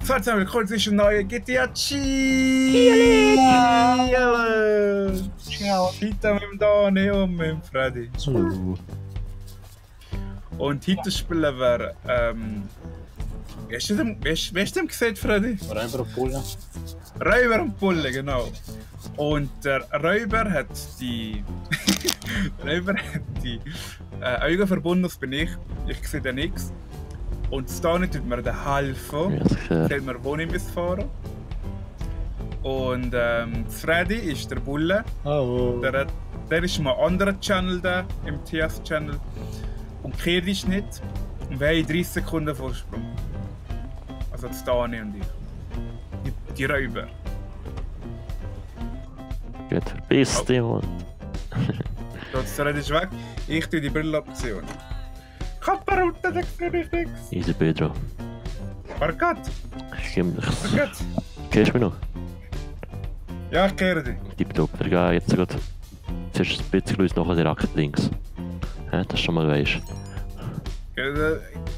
So, jetzt haben wir kurz ein neuer GTA Ciao! Heute mit dem Dani und mit dem Freddy. Und heute spielen wir, wie hast du dem gesagt, Freddy? Räuber und Pulle. Räuber und Pulle, genau. Und der Räuber hat die Augen verbunden, das bin ich. Ich sehe dann nichts. Und Stani tut mir den helfen. Stellt mir, wo ich fahren. Und Freddy ist der Bulle. Oh. Der ist mal ein anderer Channel da, im TS-Channel. Und Kehrt ist nicht. Und wir haben 30 Sekunden Vorsprung. Also Stani und ich. Die Räuber. Gut, verpiss dich, Mann. Jetzt Freddy ist weg. Ich tue die Brille-Option. Kapparunter, da sehe ich nichts. Easy, Pedro. Parkat! Stimmt. Parkat! Kennst du mich noch? Ja, ich kehre dich. Tipptopp, wir gehen jetzt gerade. Zuerst ein bisschen uns nachher direkt links. Ja, das schon mal weisst.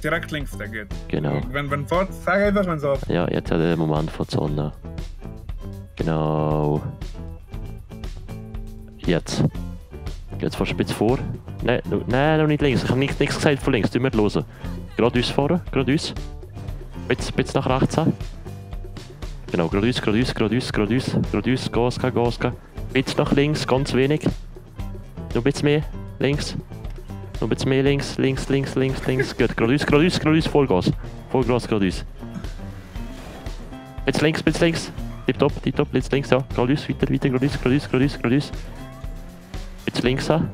Direkt links, der geht. Genau. Wenn fährt, sag einfach, wenn es fährt. Ja, jetzt hat der Moment von der Sonne. Genau. Jetzt. Jetzt fährst du ein bisschen vor. Nein, noch nicht links. Ich habe nichts gesagt von links. Du musst hören. Geradeaus fahren, geradeaus. Bisschen nach rechts. Genau, geradeaus, Gas geben. Bisschen nach links, ganz wenig. Noch ein bisschen mehr, links. Noch ein bisschen mehr links. Gut, geradeaus, Vollgas. Vollgas, geradeaus. Bisschen links. Tipptopp, jetzt links, ja. Geradeaus, weiter, geradeaus. Jetzt links an.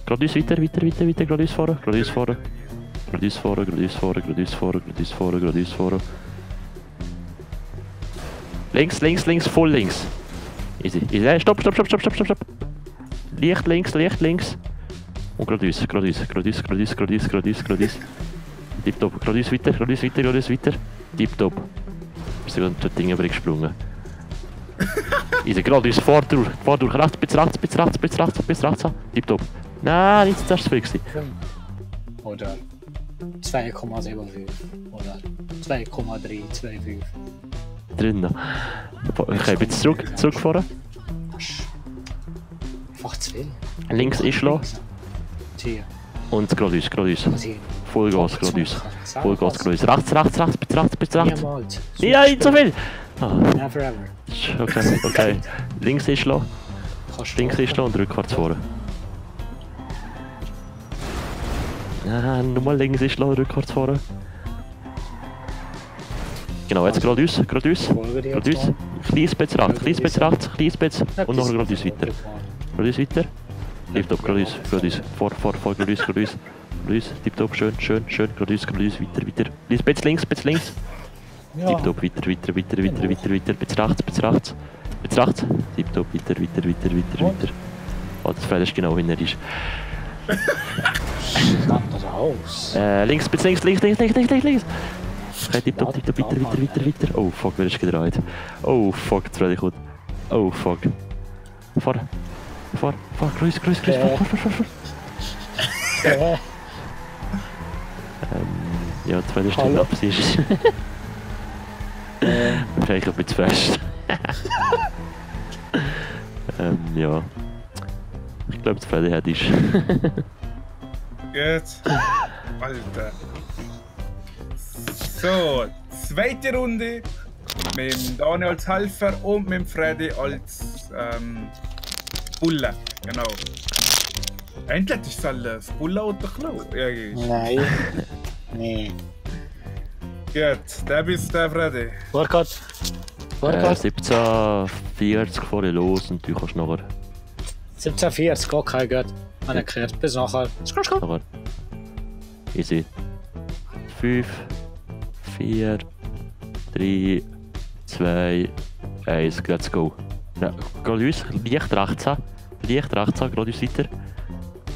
Geradeaus weiter, geradeaus fahren. Links, voll links. Easy. Stopp. Leicht links. Und geradeaus. Tipptopp, geradeaus weiter. Tipptopp. Bist du gerade durch die Dinge gesprungen. Easy, geradeaus, fahr durch, rechts, bis rechts. Tipptopp. Nein, nicht das fix. Oder 2,75. Oder 2,325. Drinnen. Okay, bitte zurückfahren. Einfach zu viel. Links einschlagen. Hier. Und geradeaus. Hier. Vollgas, geradeaus. Rechts. Niemals. Ja, nicht so viel! Ah, Never ever. okay. Links einschlagen. Und rückwärts fahren. Nochmal links einschlagen, rückwärts fahren. Genau, jetzt geradeaus. Kleines bisschen rechts. Und noch geradeaus weiter. Tipptopp, geradeaus. Fahr geradeaus. Tipptopp, schön. Geradeaus, weiter. Bisschen links. Ja. Tipptopp, weiter. Bisschen rechts. Tipptopp, weiter. Oh, das Fred ist genau, wie er ist. Das Haus. Links. Okay, tipptopp, weiter. Oh fuck, wer ist gedreht? Oh fuck, das Fred kommt. Oh fuck. Fahr. Grüß. Ja, das Fred ist nicht ab. Wahrscheinlich ein bisschen fest. Ja. Ich glaube, das Freddy hat ist. Gut. Alter. So, zweite Runde. Mit dem Dani als Helfer und mit dem Freddy als Bulle. Genau. Endlich ist das Bulle-Auto klar. Ja, Nein. Nee. Gut, der bist der Freddy. Vorkart. 17:40 fahre ich los und du kannst nachher. 17:40, okay, gut. Anerklärt. Bis nachher. Nachher. Easy. 5, 4, 3, 2, 1, let's go. Geradeaus, leicht rechts an, geradeaus weiter.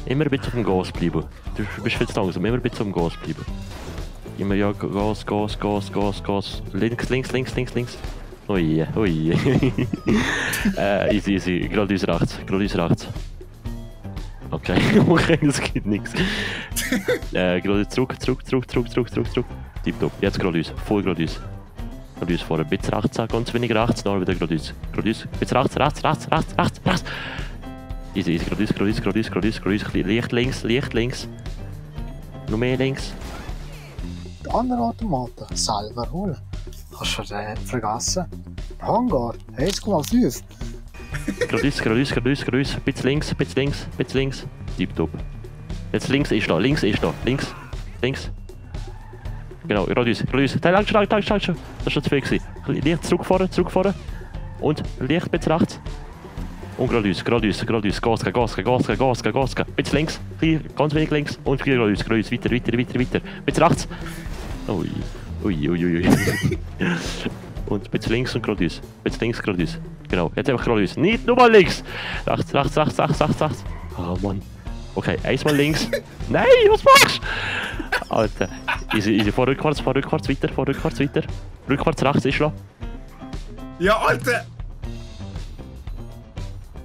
Immer ein bisschen auf dem Gas bleiben. Du bist viel zu langsam, immer ein bisschen auf dem Gas bleiben. Immer ja, Gas. Links. Ui. Easy. Geradeaus rechts. Okay, das geht nichts. Gerade zurück. Tipptopp. Jetzt geradeaus. Voll geradeaus. Geradeaus vorne. Bisschen rechts, ganz wenig rechts, dann wieder geradeaus. Geradeaus. Bisschen rechts. Easy. Geradeaus. Leicht links. Noch mehr links. Die anderen Automaten selber holen. Kannst du vergessen. Hangar 1,5. Geradeaus. Bisschen links. Tipptopp. Jetzt links ist da. Links. Genau, geradeaus. Lang schon. Das war schon zu viel gewesen. Leicht zurückfahren. Und leicht bisschen rechts. Und geradeaus. Gas geben. Bisschen links. Ganz wenig links. Und geradeaus. Weiter. Bisschen rechts. Ui. Und bisschen links und geradeaus. Genau, jetzt einfach geradeaus. Nicht nur mal links. Rechts. Oh Mann. Okay, einmal links. Nein, was machst du? Alter. Easy. Fahr rückwärts weiter. Rückwärts rechts ist noch. Ja, Alter!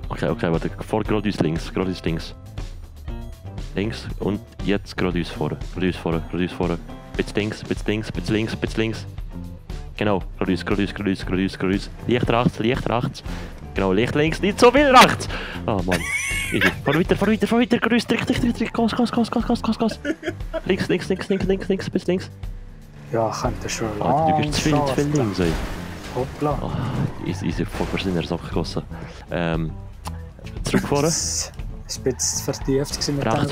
Okay, warte. Fahr geradeaus links. Links und jetzt geradeaus fahren. Bisschen links. Genau, geradeaus. Leicht rechts. Genau, Licht links, nicht so viel rechts! Oh Mann. Easy. Fahr weiter, grüß, Trick. Gas. Links, bis links. Ja, könnte schon Alter, du gehst zu viel links, ey. Hoppla. Oh, easy, voll in der Sache gegossen. Zurückfahren. Das war ein bisschen vertieft mit Rechts,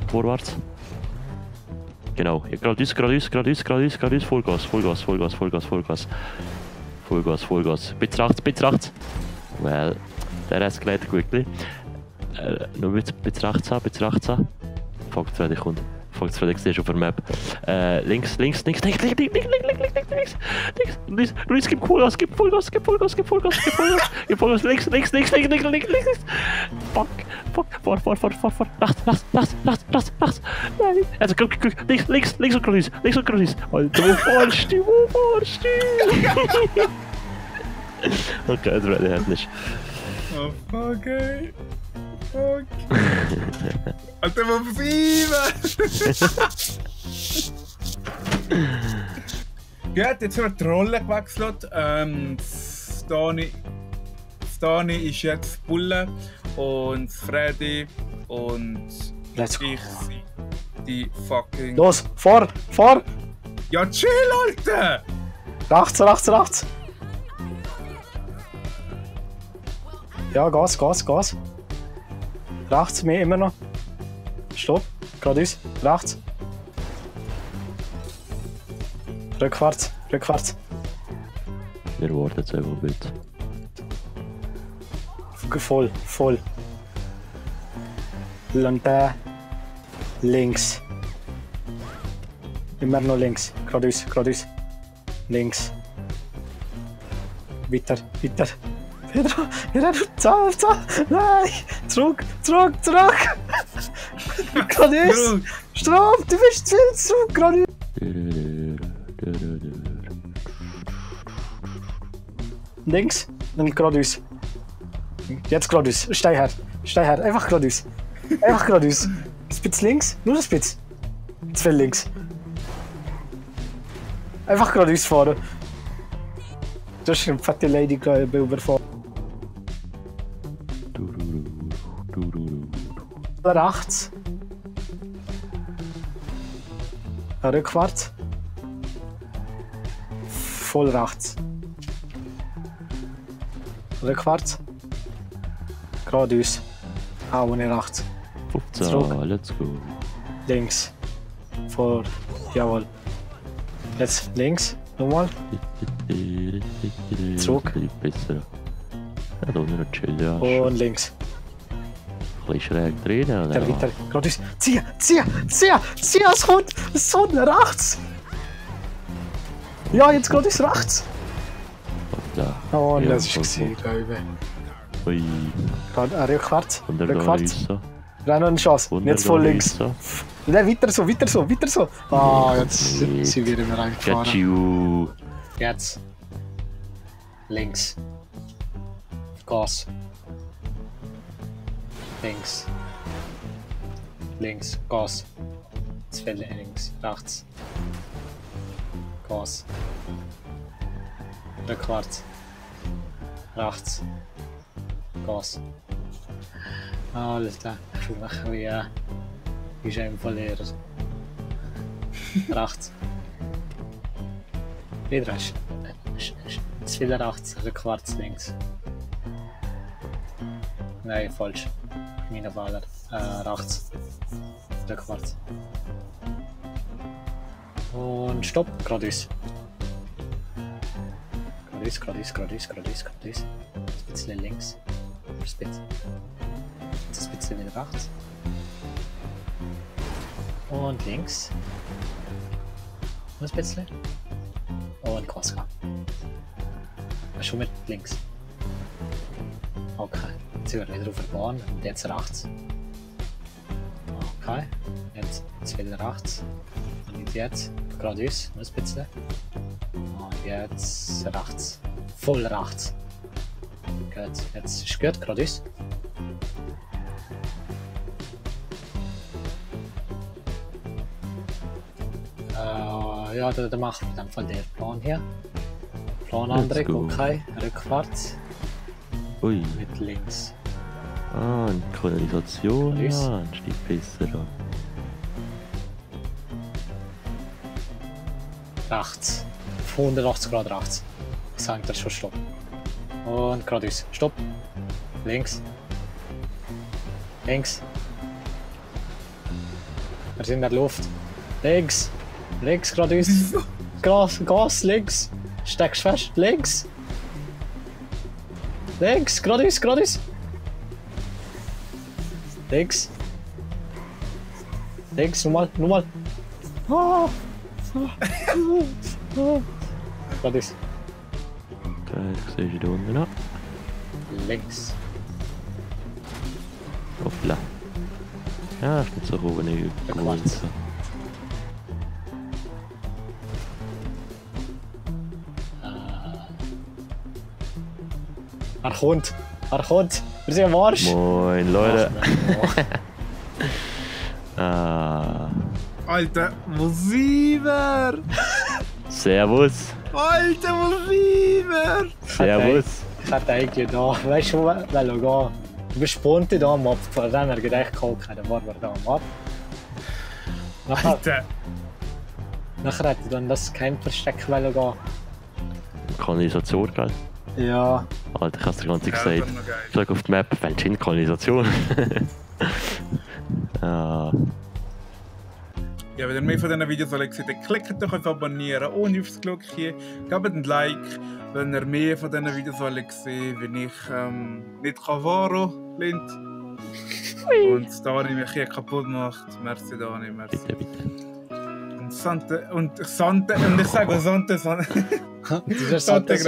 vorwärts. Genau, geradeaus, Vollgas. Bisschen rechts. Well, der eskaliert quickly. Noch ein bisschen rechts an. Folgt Freddy kommt. Siehst du auf der Map. Links. Luis, gib Vollgas. Links. Fuck. Fahr. Rechts. Nein. Also, links und geradeaus. Alter, wo fahrst du? Okay, das Freddy hat nicht. Oh, fuck, ey. Fuck. Alter, wo Gut, jetzt haben wir die Rolle gewechselt. Stani ist jetzt Bulle und Freddy und Let's go. ich sind die fucking... Los, fahr! Ja, chill, Alter! Rechts! Ja, Gas. Rechts, mehr immer noch. Stopp, geradeaus, rechts. Rückwärts. Wir warten jetzt einfach bitte. Voll. Lande. Links. Immer noch links. Geradeaus. Links. Weiter. Pedro, zahl. Nein! Zurück! Geradeaus! Strom, du bist zu viel zurück, geradeaus! Links, dann geradeaus. Jetzt geradeaus. Steh her. Einfach geradeaus. Ein bisschen links, nur ein bisschen. Zu viel links. Einfach geradeaus fahren. Du hast eine fette Lady überfahren. Rechts. Rückwärts. Voll rechts. Rückwärts. Geradeaus. Auch ohne rechts. 15, let's go. Links. Vor. Jawohl. Jetzt links. Nochmal. Zurück. Besser. Ja, da nur chill, ja. Und links. Ein bisschen schräg drin, oder? Weiter. Geradeaus. Zieh! Es kommt! Rechts! Ja, jetzt geradeaus rechts! Oh, ja, das ist gesehen, glaube ich. Ui. Rückwärts. Rückwärts. Rein noch eine Chance. Jetzt voll links. Nein, weiter so. Ah, jetzt sind wir wieder reingefahren. Get you. Jetzt. Links. Gas. Links. links, Gas. Zu viel links, rechts. Gas. Rückwärts. Rechts. Gas. Alles klar, ich fühle mich wie ein Verlierer. Rechts. Wieder zu viel rechts, rückwärts links. Nein, falsch. Meine Fehler. Rechts. Rückwärts. Und stopp, geradeaus. Geradeaus. Ein bisschen links. Ein bisschen wieder rechts. Und links. Und ein bisschen. Und Crossgang. Schon mit links. Okay. Jetzt sind wir wieder auf der Bahn und jetzt rechts. Okay. Jetzt wieder rechts. Und jetzt geradeaus. Noch ein bisschen. Und jetzt rechts. Voll rechts. Gut. Jetzt ist gut. Geradeaus. Ja, da machen wir dann von der Plan hier. Planänderung, okay. Rückwärts. Ui. Mit links. Ah, eine Kanalisation. Ja, ein Stück besser. Rechts. 180 Grad rechts. Ich sage dir schon Stopp. Und geradeaus. Stopp. Links. Links. Wir sind in der Luft. Links. Links geradeaus. Gas links. Steckst fest. Links. Links. Geradeaus. Links. Nochmal. Geradeaus. Okay, ich sehe da unten noch. Links. Hoppla. Ja, ist nicht so hoch, wenn ich gewohnt bin. Er kommt. Wir sind am Arsch. Moin, Leute. Alter, Musiver! Servus. Alter, Musiver! Servus. Ich hätte eigentlich da, weißt du, wo wir gehen? Du bist Ponte da am Ab, von dem her gedacht, dann waren wir da am Ab. Alter! Nachher hätte ich dann das Campersteck gehen. Kanalisation, gell? Ja. Alter, ich hab's dir ganz Ja, gesagt. das war noch geil. Ich sag auf die Map, fällst hin, Kanalisation. Ja. Ja, wenn ihr mehr von diesen Videos wollt sehen, dann klickt doch auf Abonnieren ohne aufs Glöckchen. Gebt ein Like, wenn ihr mehr von diesen Videos wollt sehen, wenn ich nicht Cavaro blind und Dani mich hier kaputt macht. Merci Dani, merci. Bitte. Und Sante, und ich sage Sante. Das ist Sante.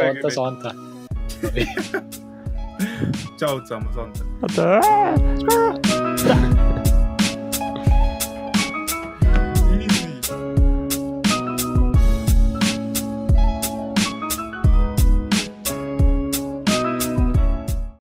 Ciao zusammen, Sante. Sante.